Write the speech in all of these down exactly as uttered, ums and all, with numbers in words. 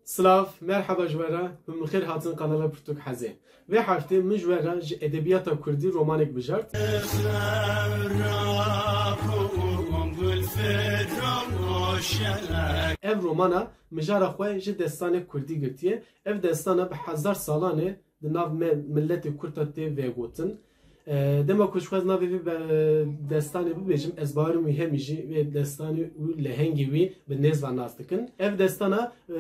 Silav, merheba ji we re, hûn bi xêr hatin kanala Pirtûk Hezê. Vê heftê min ji we re ji edebiyata kurdî romanek bijart. Ev romana mijara xwe ji destanê kurdî girtiye. Ev destana bi hezar salan e di nav me, miletê kurd de tê vegotin. E, dema ku ji xwe ez navê vê be-, destanê bibêjim, ez bawerim wî hemî jî vê destanê û lehengê wî bi nêz ve nas dikin. Ev destana, e,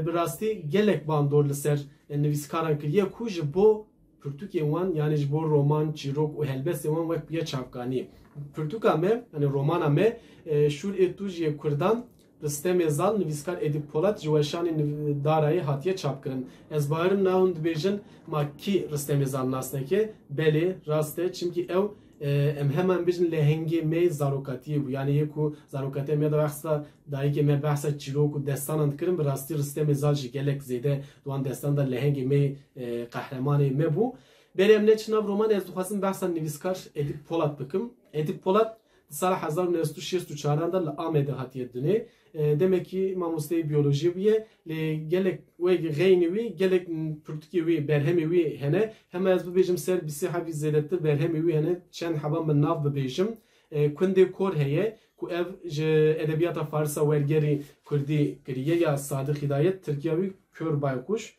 bi rastî gelek bandor li ser, e, nivîskaran kiriye ku ji bo pirtûkên wan, yanî ji bo roman, çîrok û helbestên wan wek bûye çavkanî. Pirtûka me, yanî romana me, e, Şûr ê Tûj yê Kurdan, Ristemê Zal, nivîskar Edîp Polat ji weşanê niv-, Darayê hatiye çapkirin. Ez bawerim niha hûn dibêjin, ma kî Ristemê Zal nas neke? Belê, rast e, çimkî ew, e, em heman bêjin lehengê me yê zarokatiyê bû. Yanî yê ku zarokatiya me de behsa dayikê me, behsa çîrok û destanan dikirin, bi rastî Ristemê Zal jî gelek zêde di wan destan de lehengê me yê, e, qehremanê me bû. Berê em neçin nav romanê, ez dixwazim behsa nivîskar Edîp Polat bikim. Edîp Polat di sala hezar û neh sed û şêst û çaran de li Amedê hatiye dinê. E, demekî mamosteyê biyolojiyê bûye, lê gelek wek xeynî wî, gelek pirtûkê wî, berhemê wî hene. Hema ez bibêjim ser bîsê hebî zêdetir berhemê wî hene, çend heba min nav bibêjim. E, Kundê Kor heye ku ev ji edebiyata farisa wergerî kurdî kiriye ya Sadiq Hidayet, Tirkiya wî Kör Baykuş.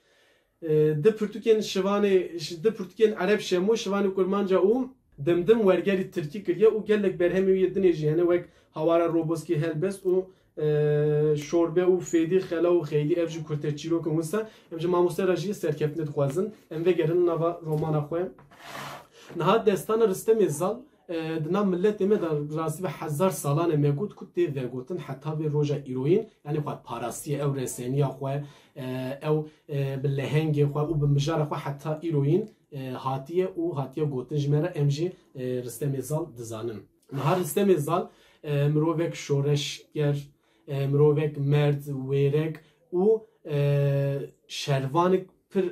E, di pirtûkên şivanê, ş-, di pirtûkên Ereb Şemo, şivanê Kurmanca û Dimdim wergerî tirkî kiriye û gelek berhemê wî yê dinê jî hene wek Hawara Roboskî Helbest û, e, Şorbe û Fêdî, Xela û Xeydî, ev jî kurteçîrok in. Wisa em ji mamoste re jî serkeftinê dixwazin. Em vegerin nava romana xwe. Niha destana Ristemê Zal, e, di nav miletê me de rastî bi hezar salan e me got ku tê vegotin heta vê roja îroyîn, yanî xwe parastiye ew reseniya xwe, e, ew, e, bi lehengê xwe û bi mijara xwe heta îroyîn, e, hatiye û hatiye gotin ji me re, em jî, e, Ristemê Zal dizanin. Niha Ristemê Zal, e, mirovek şoreşger, e, mirovek merd, wêrek û, e, şervanek pir,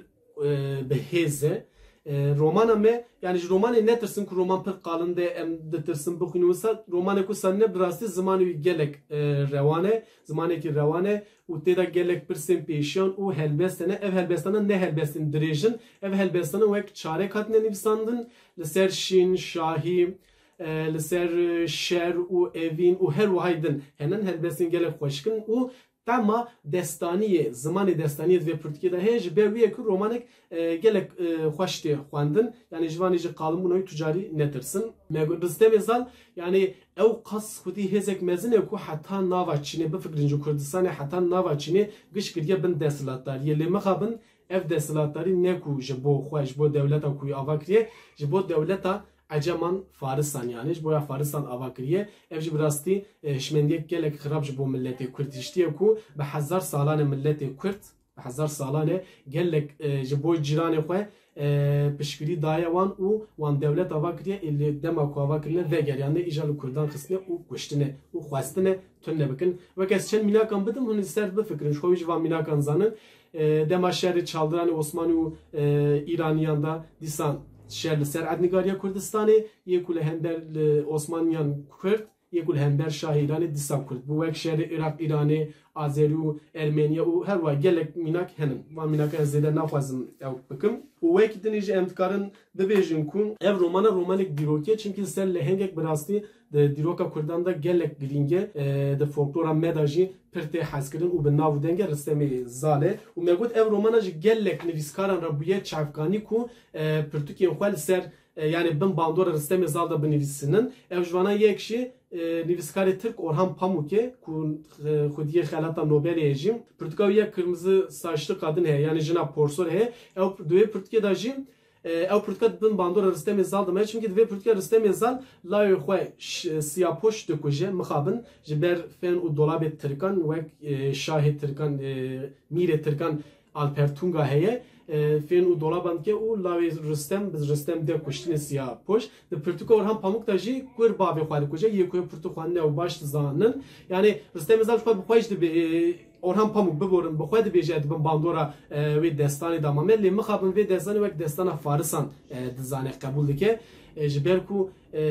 e, bi hêz e. E, romana me, yanî ji romanê netirsin ku roman pir qalind e, em ditirsin bixwînin. Wisa romanê ku sendine bi rastî zimanê wî gelek, e, rewan e, zimanekî rewan e û tê de gelek pirsên pêşiyan û helbest hene. Ev helbestana ne helbestên dirêj in, ev helbestana wek çarek hatine nivîsandin, li ser şîn, şahî, e, li ser, e, şer û evîn û her wihayî din henin, helbestên gelek xweşik in û tema destaniyê, zimanê destaniyê di vê pirtûkê de heye, ji ber wî ye ku romanek, e, gelek, e, xweş tê xwendin. Yanî ji vanê jî qalinbûna wî tu carî netirsin. Me got, Ristemê Zal, yanî ew qas xwedî hêzek mezin e ku heta nava Çînê, bifikirin ji Kurdistanê heta nava Çînê giş kiriye bin desthilatdariyê. Lê mixabin ev desthilatdarî ne ku ji bo xwe, ji bo dewleta ku wî ava kiriye, ji bo dewleta Eceman Farisan, yanî ji bo ya Farisan ava kiriye. Ev jî bi rastî, e, hişmendiyek gelek xirab ji bo miletê Kurd hiştiye ku bi hezar salan e miletê Kurd, bi hezar salan e gelek, e, ji bo cîranê xwe, e, piştgirî daye wan û wan dewlet ava kiriye, ê lê dema ku ava kirine vegeriyane, îja li Kurdan xistine û kuştine û xwestine tune bikin. Wek ez çend mînakan bidim, hûn li ser bifikirin, ji xwe wî ji van mînakan zanin. E, dema şerê çaldiranê Osmanî û, e, Îraniyan de dîsan şer li ser erdnîgariya Kurdistanê, yê ku li hember li Osmaniyan Kurd, yê ku li hember Şahê Îranê dîsa Kurd bû. Wek şerê Iraq-Îranê, Azerî û Ermeniya û her wiha gelek mînak henin. Van mînakan ez zêde naxwazim ew bikim. Û wekî dinê jî em dikarin bibêjin ku ev romana romanek dîrokî ye, çimkî li ser lehengek bi rastî di dîroka Kurdan de gelek girîng e, e, di folklora me de jî pir tê hezkirin û bi nav û deng e, Ristemê Zal e. Û me got ev romana ji gelek nivîskaran re bûye çavkanî ku, e, pirtûkên xwe li ser, e, yanî bin bandora Ristemê Zal de binivîsînin. Ev ji vana yek jî, e, nivîskarê Tirk Orhan Pamuk e ku, e, xwediyê Xelata Nobelê ye jî. Pirtûka wî ya Kırmızı Saçlı Kadın heye, yanî Jina Porsor heye. Ew di wê pirtûkê de jî, e, ew pirtûka di bin bandora Ristemê Zal de me, çimkî di vê pirtûka Ristemê Zal lawê xwe ş-, siyapoş dikuje, mixabin ji ber fen û dolabê Tirkan, wek, e, şahê Tirkan, e, mîrê Tirkan Alper Tunga heye, e, fen û dolaban dike û lawê Ristem, bi Ristem de kuştinê siyapoş. Di pirtûka Orhan Pamuk de jî kur bavê xwe dikuje, yê ku pirtûk xwendine ew baş dizanin. Yanî Ristemê Zal ji xwe bi xwe jî dibe, e, Orhan Pamuk biborin, bi xwe dibêje, di bin bandora, e, wê destanê de mame. Lê mixabin vê destanê wek destana Farisan, e, dizane, qebûl dike. E, ji ber ku, E,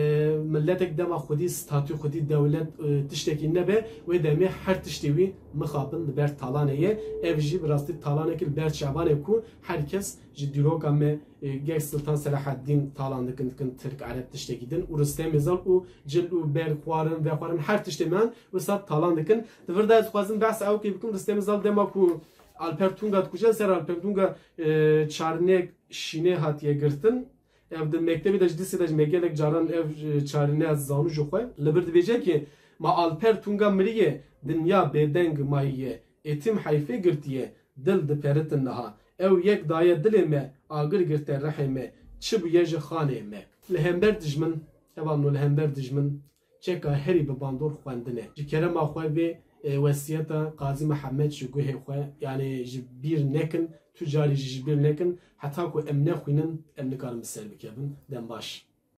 miletek dema xwedî statû, xwedî dewlet, e, tiştekî nebe, wê demê her tiştê wî mixabin li ber talanê ye. Ev jî bi rastî talanekî li ber çavanê ku her kes ji dîroka me, e, gek Siltan Selahaddîn talan dikin, dikin Tirk, Ereb tiştekî din. Û Ristemê Zal û cil û ber xwarin, vexwarin her tiştê me an wisa talan dikin. Di vir de ez dixwazim behsa ew kê bikim, Ristemê Zal dema ku Alper Tunga dikuje, ser Alper Tunga, e, çarnek şînê hatiye girtin. Ev di mektebê de ji, lîsê de ji me gelek caran ev, e, çarîne ez zanû ji xwe. Li vir dibêje ki, ma Alper Tunga miriye, dinya bêdeng mayiye, êtîm heyfê girtiye, dil diperitin niha. Ew yek daye dilê me, agir girte rihê me, çi bûye ji xanê me. Li hember dijmin, hevalno, li hember dijmin, çeka herî bi bandor xwendin e. Ji kerema xwe vê, e, wesiyeta Qazî Mihemed ji guhê xwe, yanî ji bîr nekin, tu carî jî ji bîr nekin, heta ku em nexwînin, em nikarin bi ser bikevin. Dem baş.